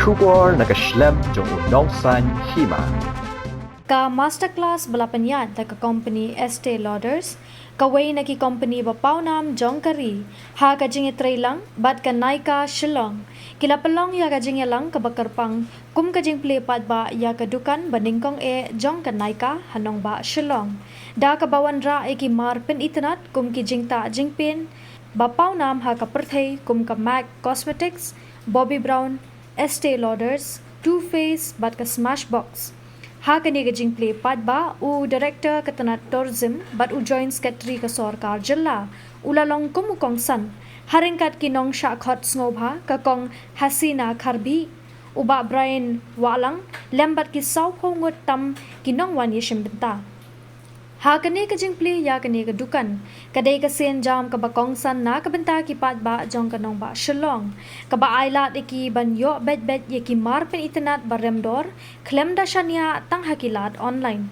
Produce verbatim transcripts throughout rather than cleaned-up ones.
Khubor na ka shlem jong u nongsan hima. Ka masterclass ba la pynïaid da ka company Estee Lauders, kawei na ki company ba pawnam jong ka ri, ha ka jingïatreilang bad ka Nykaa Shillong, ki la pynlong ïa ka jingïalang kaba kyrpang kum ka jingplie paidbah ïa ka dukan ba nyngkong eh jong ka Nykaa ha nongbah Shillong, da kaba wanrah ïa ki mar pynitynnad kum ki jingtah jingpien ba pawnam ha ka pyrthei kum ka MAC Cosmetics, Bobbi Brown, Estee Lauders, Too Faced bad ka Smashbox. Ha kane ka jingplie paidbah, u Director ka tnat Tourism bad u Joint Secretary ka sorkar jylla u la long kum u kongsan, ha ryngkat ki nongshah khot sngewbha, ka Kong Hasina Kharbhih, u Bah Brian Wahlang, lem bad ki sawphew ngut tam ki nongwan ïashim bynta. Ha kane ka jingplie ïa kane ka dukan, ka dei ka sienjam kaba kongsan na ka bynta ki paidbah jong ka nongbah Shillong, kaba ailad ïa ki ban ïoh beit beit ïa ki mar pynitynnad ba rem dor, khlem da shaniah tang ha ki lad online.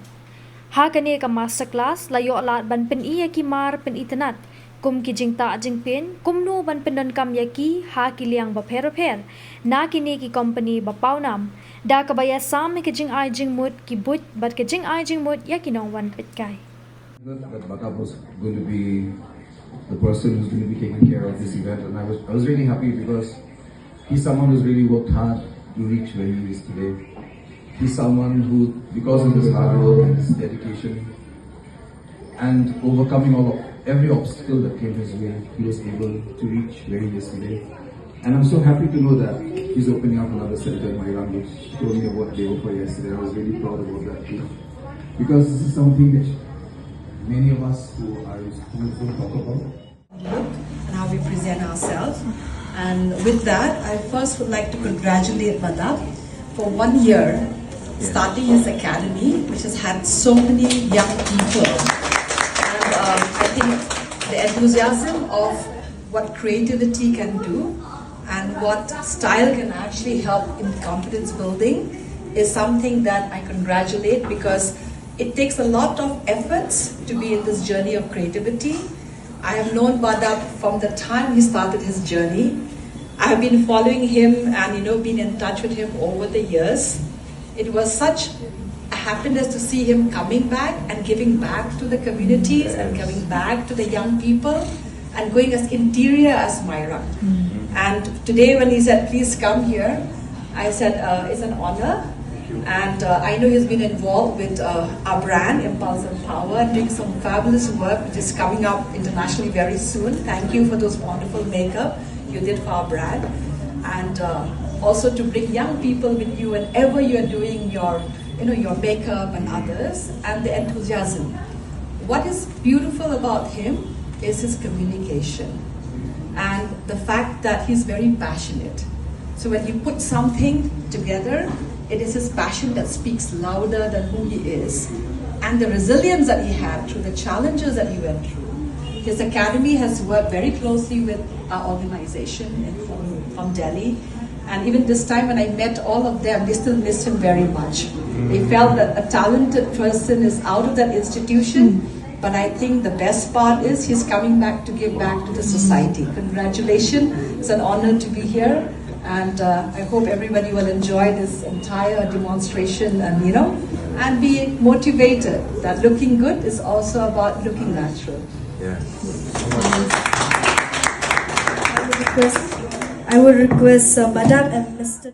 Ha kane ka masterclass la ïoh lad ban pyni ïa ki mar pynitynnad kum ki jingtah jingpien, kumno ban pyndonkam ïa ki ha ki liang bapher bapher na kine ki company ba pawnam, da kaba ïasam ïa ka jingai jingmut ki buit bad ka jingai jingmut ïa ki nongwan peitkai. That Badap was going to be the person who's going to be taking care of this event, and I was I was really happy because he's someone who's really worked hard to reach where he is today. He's someone who, because of his hard work and his dedication, and overcoming all of every obstacle that came his way, he was able to reach where he is today. And I'm so happy to know that he's opening up another center in Mairang, which he told me about day before yesterday. I was really proud about that too. Because this is something which many of us who are in schools don't talk about. And how we present ourselves. And with that, I first would like to congratulate Badap for one year starting his academy, which has had so many young people. And um, I think the enthusiasm of what creativity can do and what style can actually help in confidence building is something that I congratulate, because it takes a lot of efforts to be in this journey of creativity. I have known Badap from the time he started his journey. I have been following him and, you know, been in touch with him over the years. It was such a happiness to see him coming back and giving back to the communities and coming back to the young people and going as interior as Mairang. And today when he said, "Please come here," I said, uh, "It's an honor." And uh, I know he's been involved with uh, our brand, Impulse and Power, doing some fabulous work which is coming up internationally very soon. Thank you for those wonderful makeup you did for our brand. And uh, also to bring young people with you whenever you're doing your, you know, your makeup and others, and the enthusiasm. What is beautiful about him is his communication and the fact that he's very passionate. So when you put something together, it is his passion that speaks louder than who he is. And the resilience that he had through the challenges that he went through. His academy has worked very closely with our organization in, from, from Delhi. And even this time when I met all of them, they still missed him very much. They felt that a talented person is out of that institution. But I think the best part is he's coming back to give back to the society. Congratulations. It's an honor to be here. And uh, I hope everybody will enjoy this entire demonstration and, you know, and be motivated that looking good is also about looking natural. Yeah. I would request, I would request uh, Madam and Mister